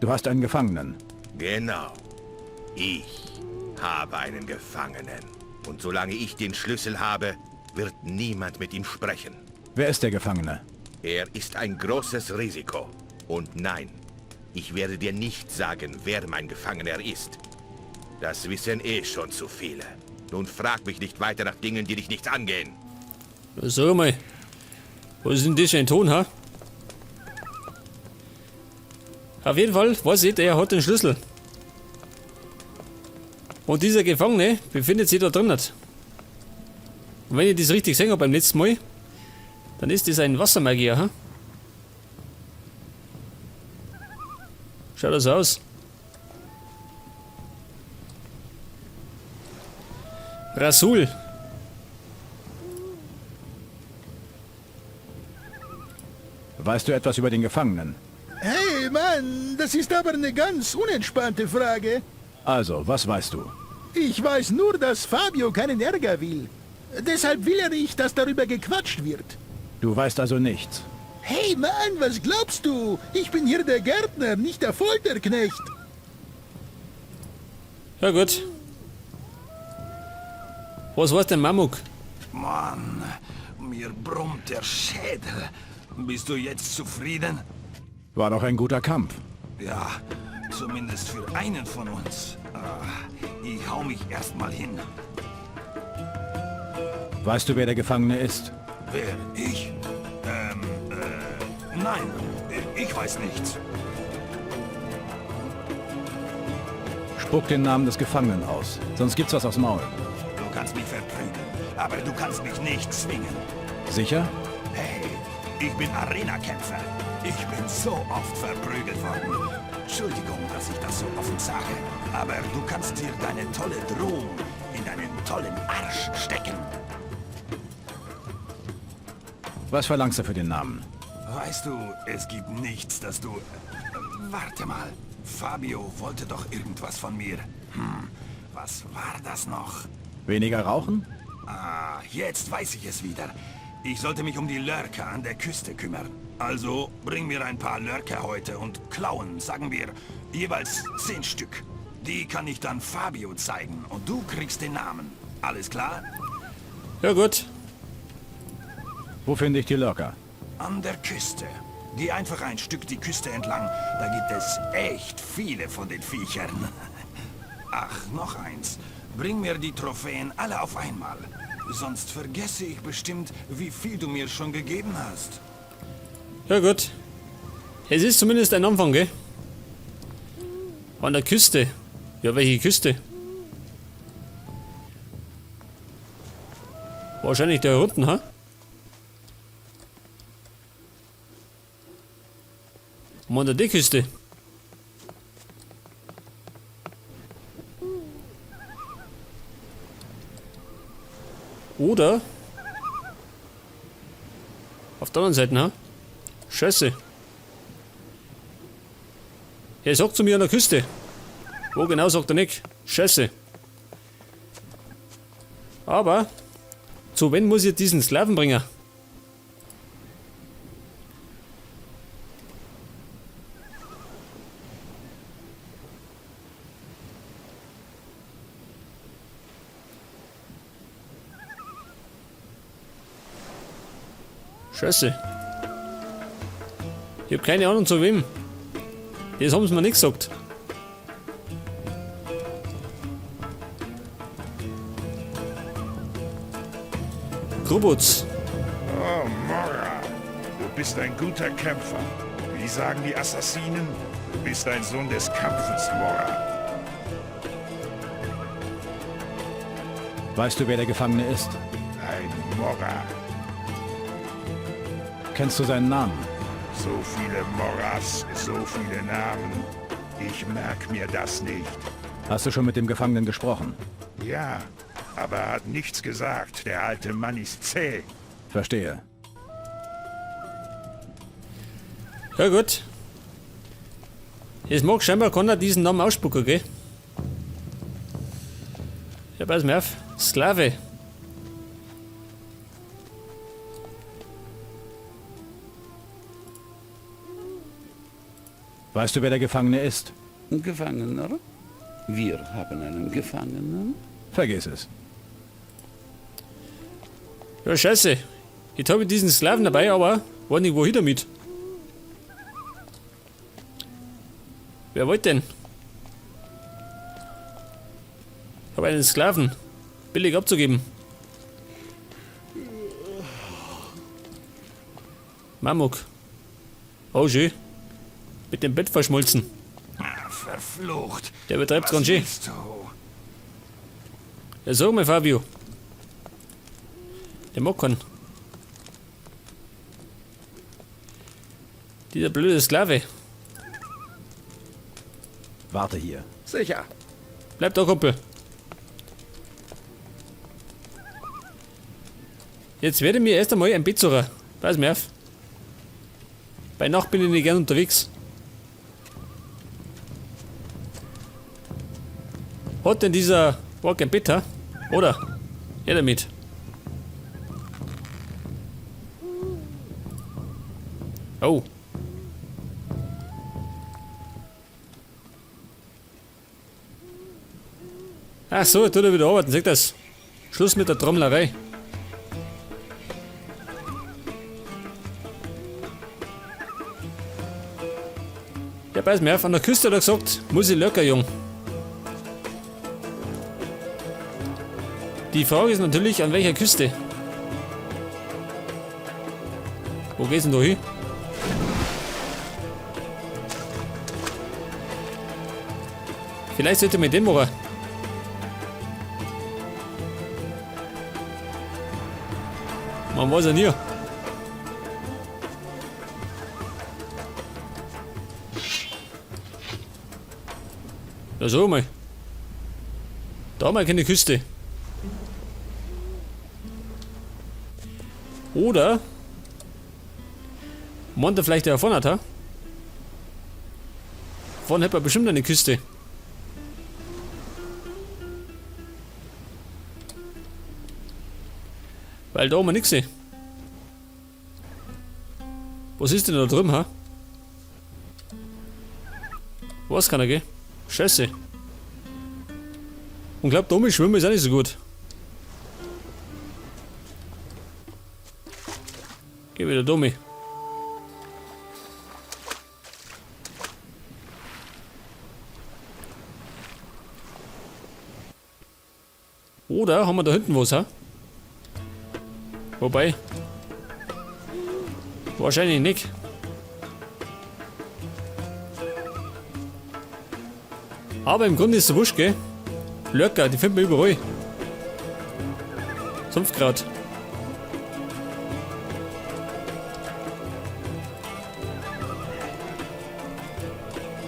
Du hast einen Gefangenen. Genau. Ich habe einen Gefangenen. Und solange ich den Schlüssel habe, wird niemand mit ihm sprechen. Wer ist der Gefangene? Er ist ein großes Risiko. Und nein, ich werde dir nicht sagen, wer mein Gefangener ist. Das wissen eh schon zu viele. Nun frag mich nicht weiter nach Dingen, die dich nichts angehen. Sag mal, was ist denn das für ein Ton, ha? Auf jeden Fall weiß ich, der hat den Schlüssel. Und dieser Gefangene befindet sich da drin. Und wenn ich das richtig gesehen hab beim letzten Mal, dann ist das ein Wassermagier, ha? Schaut das aus. Rasul. Weißt du etwas über den Gefangenen? Hey Mann, das ist aber eine ganz unentspannte Frage. Also, was weißt du? Ich weiß nur, dass Fabio keinen Ärger will. Deshalb will er nicht, dass darüber gequatscht wird. Du weißt also nichts. Hey Mann, was glaubst du? Ich bin hier der Gärtner, nicht der Folterknecht. Ja gut. Was weiß denn Mammuk? Mann, mir brummt der Schädel. Bist du jetzt zufrieden? War doch ein guter Kampf. Ja, zumindest für einen von uns. Ah, ich hau mich erstmal hin. Weißt du, wer der Gefangene ist? Wer? Ich? Nein, ich weiß nichts. Spuck den Namen des Gefangenen aus, sonst gibt's was aufs Maul. Du kannst mich verprügeln, aber du kannst mich nicht zwingen. Sicher? Hey, ich bin Arena-Kämpfer. Ich bin so oft verprügelt worden. Entschuldigung, dass ich das so offen sage, aber du kannst dir deine tolle Drohung in deinen tollen Arsch stecken. Was verlangst du für den Namen? Weißt du, es gibt nichts, das du... Warte mal. Fabio wollte doch irgendwas von mir. Was war das noch? Weniger rauchen? Ah, jetzt weiß ich es wieder. Ich sollte mich um die Lurker an der Küste kümmern. Also bring mir ein paar Lurker heute und Klauen, sagen wir, jeweils 10 Stück. Die kann ich dann Fabio zeigen und du kriegst den Namen. Alles klar? Ja gut. Wo finde ich die Lurker? An der Küste. Geh einfach ein Stück die Küste entlang. Da gibt es echt viele von den Viechern. Ach, noch eins. Bring mir die Trophäen alle auf einmal. Sonst vergesse ich bestimmt, wie viel du mir schon gegeben hast. Ja gut. Es ist zumindest ein Anfang, gell? An der Küste. Ja, welche Küste? Wahrscheinlich da unten, ha? Und an der Küste. Oder auf der anderen Seite, ha? Scheiße. Er sagt zu mir an der Küste. Wo genau sagt er nicht? Scheiße. Aber zu wen muss ich diesen Sklaven bringen? Scheiße. Ich hab keine Ahnung zu wem. Das haben sie mir nicht gesagt. Grubutz. Oh, Morra. Du bist ein guter Kämpfer. Wie sagen die Assassinen? Du bist ein Sohn des Kampfes, Morra. Weißt du, wer der Gefangene ist? Ein Morra. Kennst du seinen Namen? So viele Morras, so viele Namen. Ich merk mir das nicht. Hast du schon mit dem Gefangenen gesprochen? Ja, aber er hat nichts gesagt. Der alte Mann ist zäh. Verstehe. Ja gut. Es mag scheinbar keiner diesen Namen ausspucken, gell? Ja, pass mir auf. Sklave. Weißt du, wer der Gefangene ist? Gefangener? Wir haben einen Gefangenen. Vergiss es. Ja, scheiße. Jetzt habe ich diesen Sklaven dabei, aber weiß nicht, wohin damit. Wer wollte denn? Ich habe einen Sklaven. Billig abzugeben. Mamuk. Oh, schön. Mit dem Bett verschmolzen. Ah, verflucht. Der übertreibt's Was ganz schön. willst du? Ja, sag mal, Fabio. Der mag keinen. Dieser blöde Sklave. Warte hier. Sicher. Bleib da, Kumpel. Jetzt werde ich mir erst einmal ein Bett suchen. Pass mir auf. Bei Nacht bin ich nicht gern unterwegs. Hat denn dieser Walk ein Bett, ha? Oder? Her damit. Oh. Ach so, jetzt tut er wieder arbeiten, seht das. Schluss mit der Trommlerei. Ja, pass mir auf, an der Küste hat er gesagt, muss ich locker, Jung. Die Frage ist natürlich, an welcher Küste? Wo geht's denn da hin? Vielleicht sollte man mit dem machen. Man weiß ja nie. Ja, so mal. Da haben wir keine Küste. Oder meint er vielleicht der vorne hat, ha? Vorne hat man bestimmt eine Küste. Weil da haben wir nix sehen. Was ist denn da drüben, ha? Was kann er gehen? Scheiße. Und glaubt, da mit Schwimmen ist auch nicht so gut. Geh wieder Domi. Oder haben wir da hinten was, ha? Wobei. Wahrscheinlich nicht. Aber im Grunde ist es wurscht, gell? Lurker, die findet man überall. Sumpfkraut.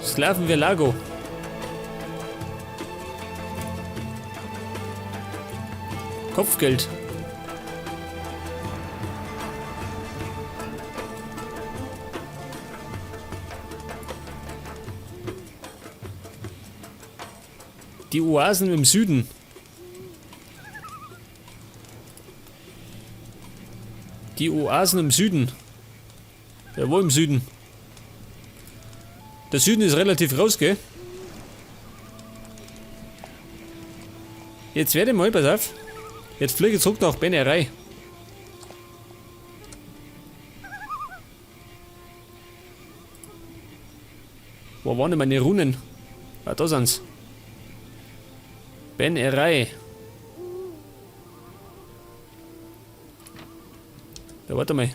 Sklaven Velago. Kopfgeld. Die Oasen im Süden. Die Oasen im Süden. Ja, wo im Süden? Der Süden ist relativ raus, gell? Jetzt werde ich mal, pass auf. Jetzt fliege ich zurück nach Benerei. Wo waren denn meine Runen? Ah, da sind's. Benerei. Ja, warte mal.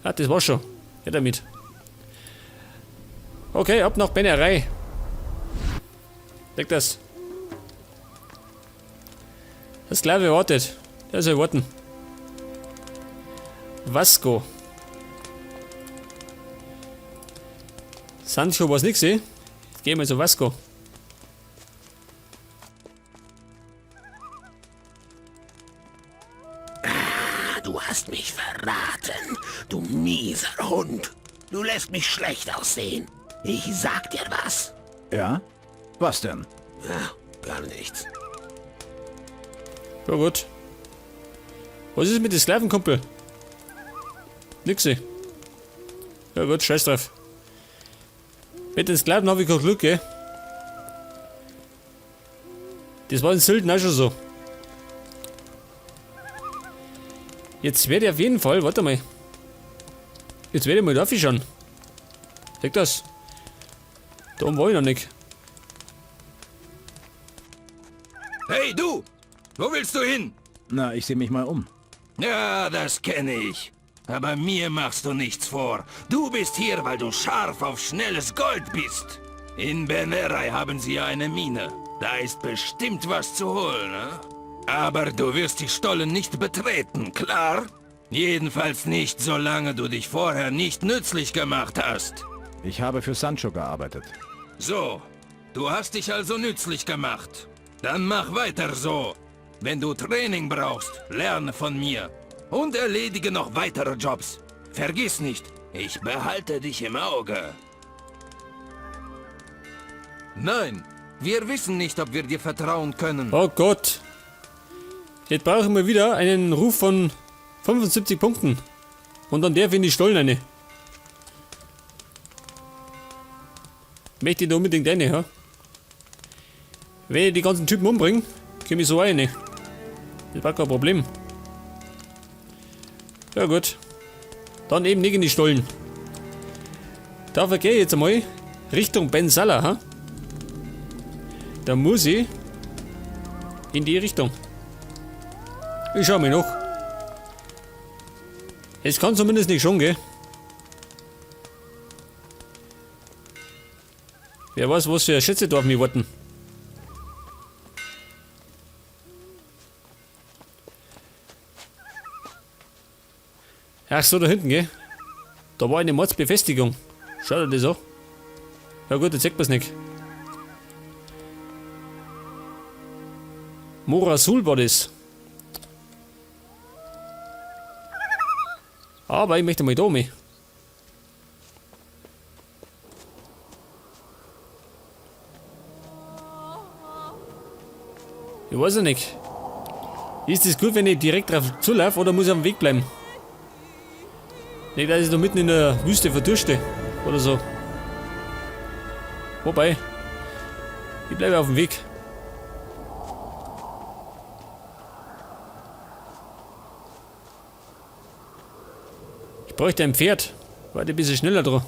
Ah, das war's schon. Ja, damit. Okay, ab nach Benerei. Leg das. Der Sklave wartet. Der soll warten. Vasco. Sancho war's nix, eh? Jetzt gehen wir zu Vasco. Du hast mich verraten, du mieser Hund. Du lässt mich schlecht aussehen. Ich sag dir was. Ja? Was denn? Ja, gar nichts. Ja gut. Was ist mit den Sklaven, Kumpel? Nix. Ja gut, scheiß drauf. Mit den Sklaven habe ich kein Glück, gell? Das war in Silden auch schon so. Jetzt werde ich auf jeden Fall, warte mal. Jetzt werde ich mal da schauen. Seht das? Da oben war ich noch nicht. Hey du! Wo willst du hin? Na, ich sehe mich mal um. Ja, das kenne ich. Aber mir machst du nichts vor. Du bist hier, weil du scharf auf schnelles Gold bist. In Benerai haben sie ja eine Mine. Da ist bestimmt was zu holen, ne? Aber du wirst die Stollen nicht betreten, klar? Jedenfalls nicht, solange du dich vorher nicht nützlich gemacht hast. Ich habe für Sancho gearbeitet. So, du hast dich also nützlich gemacht. Dann mach weiter so. Wenn du Training brauchst, lerne von mir. Und erledige noch weitere Jobs. Vergiss nicht, ich behalte dich im Auge. Nein, wir wissen nicht, ob wir dir vertrauen können. Oh Gott. Jetzt brauchen wir wieder einen Ruf von 75 Punkten. Und dann der finde ich Stollen eine. Möchte ich da unbedingt eine, ja? Wenn ich die ganzen Typen umbringe, komme ich so eine. Das war kein Problem. Ja gut. Dann eben nicht in die Stollen. Dafür gehe ich jetzt einmal Richtung Ben Salah, ha? Da muss ich in die Richtung. Ich schau mir noch. Es kann zumindest nicht schon, gell? Wer weiß, was für Schätze da auf mich warten. Ach so, da hinten, gell? Da war eine Mordsbefestigung. Schau dir das an. Ja gut, jetzt sieht man's nicht. Morasul war das. Aber ich möchte mal da mit. Ich weiß ja nicht. Ist es gut, wenn ich direkt drauf zulaufe oder muss ich am Weg bleiben? Nicht, dass ich da mitten in der Wüste verdurste oder so. Wobei, ich bleibe auf dem Weg. Ich bräuchte ein Pferd. Warte ein bisschen schneller dran.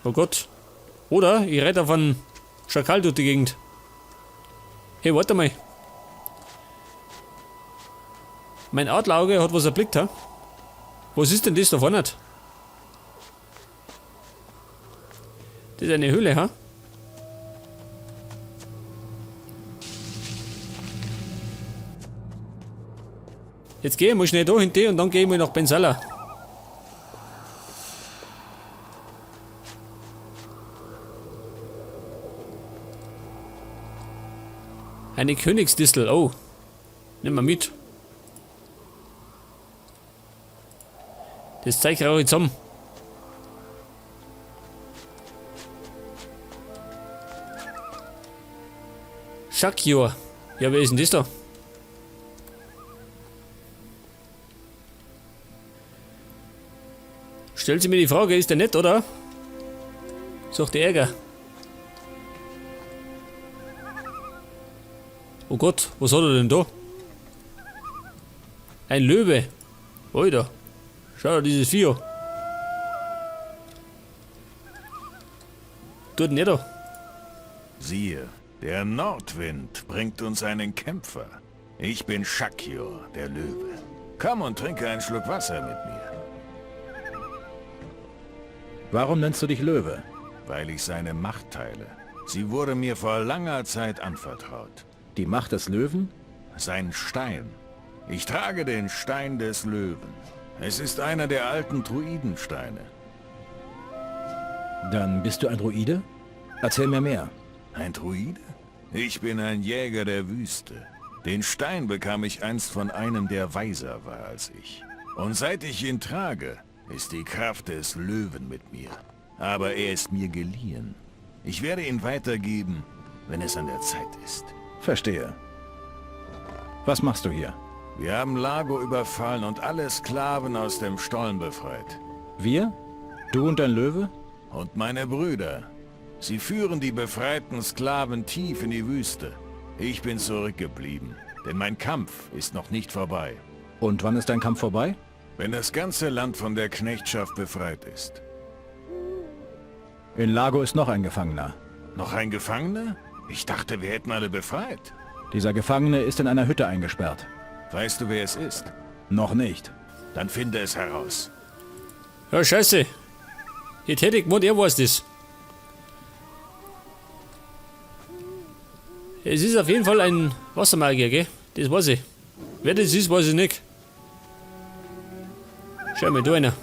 Oh Gott. Oder ich reite auf einen Schakal durch die Gegend. Hey, warte mal. Mein Adlerauge hat was erblickt, ha? Was ist denn das da vorne? Das ist eine Höhle, ha? Jetzt gehe ich mal schnell da hinten und dann gehe ich mal nach Bensala. Eine Königsdistel, oh. Nimm mal mit. Das Zeug rauche ich zusammen. Shakyor. Ja, wer ist denn das da? Stellt sie mir die Frage, ist der nett, oder? Sucht der Ärger. Oh Gott, was hat er denn da? Ein Löwe. Alter. Schau dir dieses Vieh an. Tut nicht da. Siehe, der Nordwind bringt uns einen Kämpfer. Ich bin Shakyor, der Löwe. Komm und trinke einen Schluck Wasser mit mir. Warum nennst du dich Löwe? Weil ich seine Macht teile. Sie wurde mir vor langer Zeit anvertraut. Die Macht des Löwen? Sein Stein. Ich trage den Stein des Löwen. Es ist einer der alten Druidensteine. Dann bist du ein Druide? Erzähl mir mehr. Ein Druide? Ich bin ein Jäger der Wüste. Den Stein bekam ich einst von einem, der weiser war als ich. Und seit ich ihn trage, ist die Kraft des Löwen mit mir. Aber er ist mir geliehen. Ich werde ihn weitergeben, wenn es an der Zeit ist. Verstehe. Was machst du hier? Wir haben Lago überfallen und alle Sklaven aus dem Stollen befreit. Wir? Du und dein Löwe? Und meine Brüder. Sie führen die befreiten Sklaven tief in die Wüste. Ich bin zurückgeblieben, denn mein Kampf ist noch nicht vorbei. Und wann ist dein Kampf vorbei? Wenn das ganze Land von der Knechtschaft befreit ist. In Lago ist noch ein Gefangener. Noch ein Gefangener? Ich dachte, wir hätten alle befreit. Dieser Gefangene ist in einer Hütte eingesperrt. Weißt du, wer es ist? Noch nicht. Dann finde es heraus. Ja, scheiße. Jetzt hätte ich gemeint, er weiß das. Es ist auf jeden Fall ein Wassermagier, gell? Das weiß ich. Wer das ist, weiß ich nicht. Schau mal, da einer.